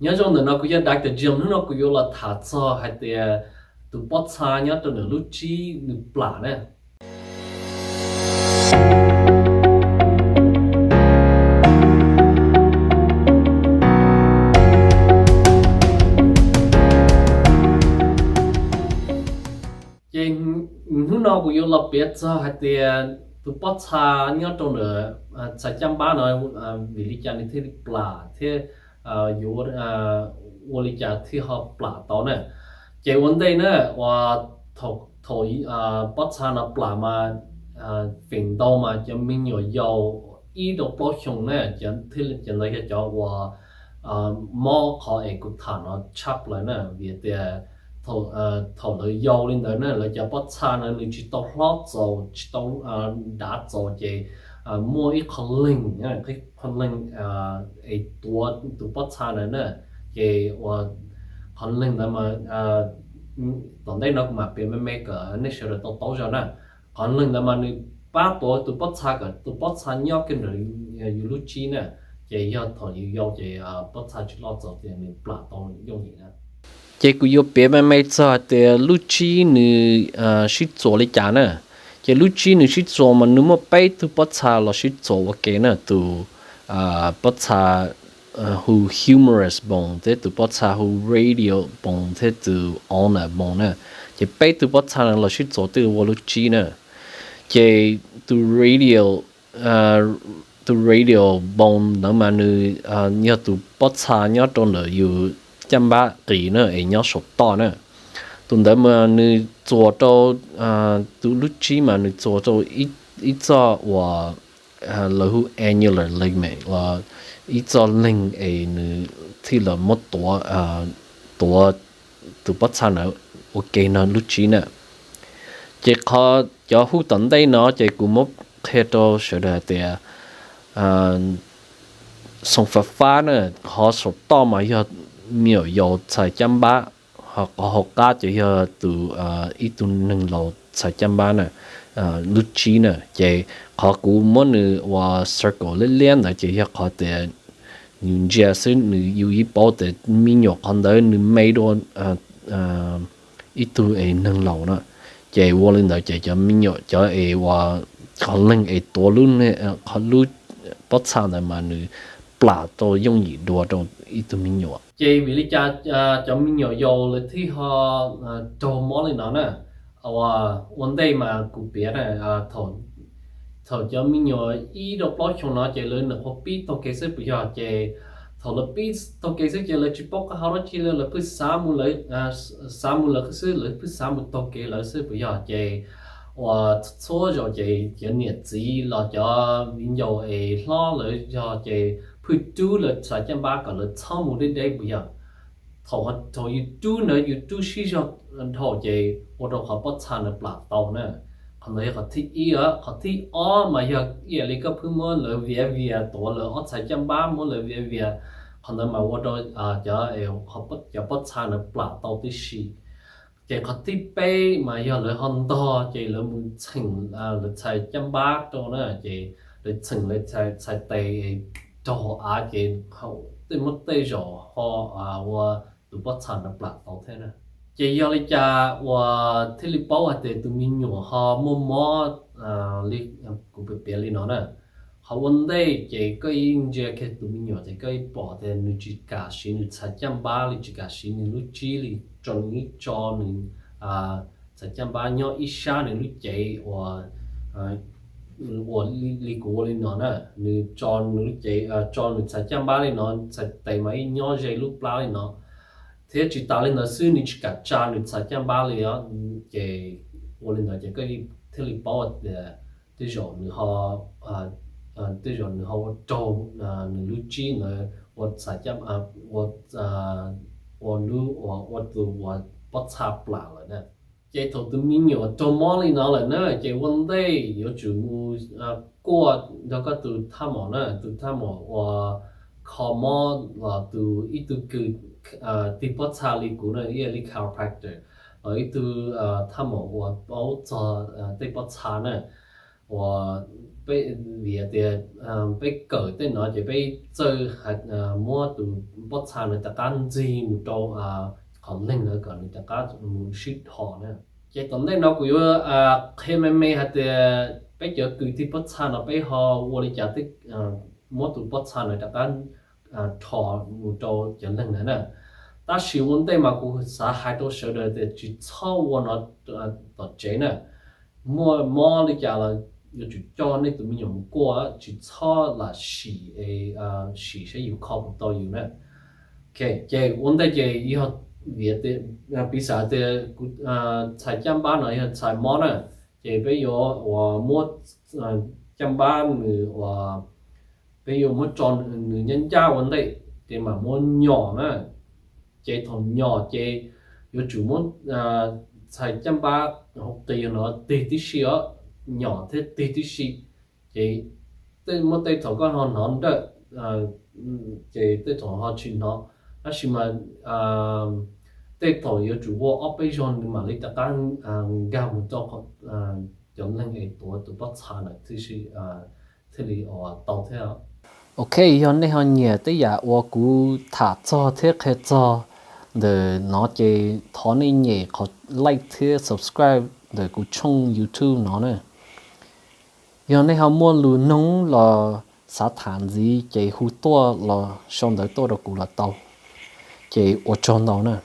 Nyob zoo ntawm no kuv yog Doctor Jim, hnub no kuv yuav los tham txog hais tias tus pob txha nyob rau ntawm lub tsib nws plam na. Ces hnub no kuv yuav los piav txog hais tias tus pob txha nyob rau ntawm txhais caj npab no, vim li cas nws thiaj li plam thiab yuav ua li cas thiaj ho plam tau na. Ces ua ntej na, uas thaum pob txha no plam mas feem ntau mas cov me nyuam yaus ib rau plaub xyoo na, cov ntawd yog cov uas mob qhov es kuv tham no tshaj plaws na, vim tias thaum lawv yau li ntawd na, lawv cov pob txha na nws tsis tau hlob txaus, tsis tau dav txaus, ces muaj ib qho leeg, qhov leeg es tuav tus pob txha ntawd na. Ces uas qhov leeg ntawd mas tom ntej no kuv mam piav me me kom nej sawv daws tau taub zoo na. Qhov leeg ntawd mas nws pab tuav tus pob txha kom tus pob txha nyob kiag ntawm yus lub tsib na. Ces yog thaum yus yau ces pob txha tsis loj txaus ces nws plam tau yooj yim na. Ces kuv yuav piav me me txog hais tias lub tsib nws sib txuas li cas na. Ces lub tsib nws sib txuas mas nws muaj peb tug pob txha los sib txuas ua ke na, tus pob txha hu humerus bone thiab tus pob txha hu radial bone thiab tus ulnar bone na. Ces peb tug pob txha no los sib txuas twb ua lub tsib na. Ces tus radial tus radial bone ntawd mas nws yog tus pob txha nyob rau ntawm yus caj npab qis na es nyob saum toj na. Tus ntawd mas nws txuas rau, tus lub tsib mas nws txuas rau ib txoj uas lawv hu annular ligament uas ib txoj leeg es nws thiaj los muab tuav, tuav tus pob txha ntawd ua ke no lub tsib na. Ces qhov cov hu tom ntej no ces kuv muab qhia rau sawv daws hais tias xoo fav fab na, qhov saum toj mas yog me nyuam yaus txhais caj npab, ho qhov hauv qab ces yog tus, ib tug neeg laus txhais caj npab na, lub tsib na. Ces qhov kuv muab nws ua circle liab liab ntawd ces yog qhov tias yus ntsia xwb nws yus yeej paub tias me nyuam qhov ntawd nws me dua ib tug es neeg laus na. Ces ua li ntawd ces cov me nyuam cov es uas qhov leeg es tuav lub, qhov lub pob txha ntawd mas nws plam tau yooj yim dua rau ib tug me nyuam. Ces vim li cas cov me nyuam yaus lawv thiaj ho raug mob li no na? Ua ntej mas kuv piav na, thaum cov me nyuam ib rau plaub xyoo no ces lawv nyuam qhuav pib taug kev xwb puas yog? Ces thaum lawv pib taug kev xwb ces lawv tsis paub qab hau dab tsi li, lawv pheej xav mus lawv, xav mus lawv xwb, lawv pheej xav mus taug kev lawv xwb puas yog? Ces uas txhua zaus ces cov niam txiv los cov viv ncaus es hlob lawv yog ces pheej rub lawv txhais caj npab kom lawv txhob mus deb deb puas yog? Thaum, thaum yus rub ntawd yus rub sib zog dhau ces ua rau qhov pob txha ntawd plam tau na. Qhov ntawd yog qhov thib ib. Qhov thib ob mas yog ib yam li koj pheej muab lawv viav vias, tuav lawv ob txhais caj npab muab lawv viav vias, qhov ntawd mas ua rau cov, cov pob txha ntawd plam tau tib si. Ces qhov thib peb mas yog lawv ho ntog ces lawv mus txheem lawv txhais caj npab rau na, ces lawv txheem lawv txhais tes raug hauv av ces tej muab tej zaum ho ua tus pob txha ntawd plam tau thiab na. Ces yog li cas uas thiaj li paub hais tias tus me nyuam ho muaj mob li kuv piav li no na? Qhov ua ntej ces koj ib ntsia kiag tus me nyuam ces koj ib pom tias nws tsis kam siv nws txhais caj npab li, tsis kam siv nws lub tsib li, tso nws ib tso nws txhais caj npab nyob ib sab nws lub cev uas, uas li kuv ua li no na, nws tso nws lub cev, tso nws txhais caj npab li no, txhais tes mas ib nyob ze lub plab li no, thiab tsis tas li ntawd xwb nws tsis kam tsa nws txhais caj npab li os. Ces ua li ntawd ces koj thiaj li paub tias tej zaum nws ho, tej zaum nws ho ua raug nws lub tsib ntawd ua txhais caj, ua, ua lub, ua tus uas pob txha plam lawm na. Ces thaum tus me nyuam raug mob li no lawm na ces ua ntej yuav tsum mus kuaj nrog koj tus thaj maum na, tus thaj maum uas kho mob los tus ib tug kws tig pob txha li kuv na, ib yam li chiropractor, los ib tug thaj maum uas paub txog tej pob txha na, uas Peb, vim tias peb kawm tej no ces peb txawj muab tus pob txha no rov qab ntxig mus rau qhov leeg ntawd kom nws rov qab mus sib dhos na. Ces tom ntej no kuv yuav qhia me me hais tias peb cov kws tig pob txha no peb ho ua li cas thiaj muab tus pob txha no rov qab dhos mus rau cov leeg ntawd na. Tab sis ua ntej mas kuv xav hais rau sawv daws tias tsis txhob ua no tom tsev na. Muaj mob li cas los yuav tsum coj nej tus me nyuam mus kuaj, tsis txhob lam sim, sim saib yus kho puas tau yus na. Ces ua ntej ces yog, vim piv xam tias kuv txhais caj npab no yog txhais mob na, ces peb yuav uas muab caj npab nws uas peb yuav muab tso nws ncaj ncaj ua ntej ces mam muab nyom na. Ces thaum nyom ces yuav tsum muab txhais caj npab hauv qis no tig tib si os, nyom thiab tig tib si. Ces tej, muaj tej thaum koj ho hnov nrawm, ces tej thaum ho tsis hnov, tab sis mas tej thaum yuav tsum ua ob peb zaug nws mam li rov qab nkag mus rau cov leeg es tuav tus pob txha ntawd thiaj li tau thiab. Ok, yog nej ho nyiam tej yam uas kuv tham txog thiab qhia txog ntawm no ces thov nej nyem qhov like thiab subscribe ntawm kuv tshooj YouTube no na. Yog nej ho muaj lus noog los xav tham ntxiv ces hu tuaj los sau ntawv tuaj rau kuv los tau. Ces ua tsaug ntau na.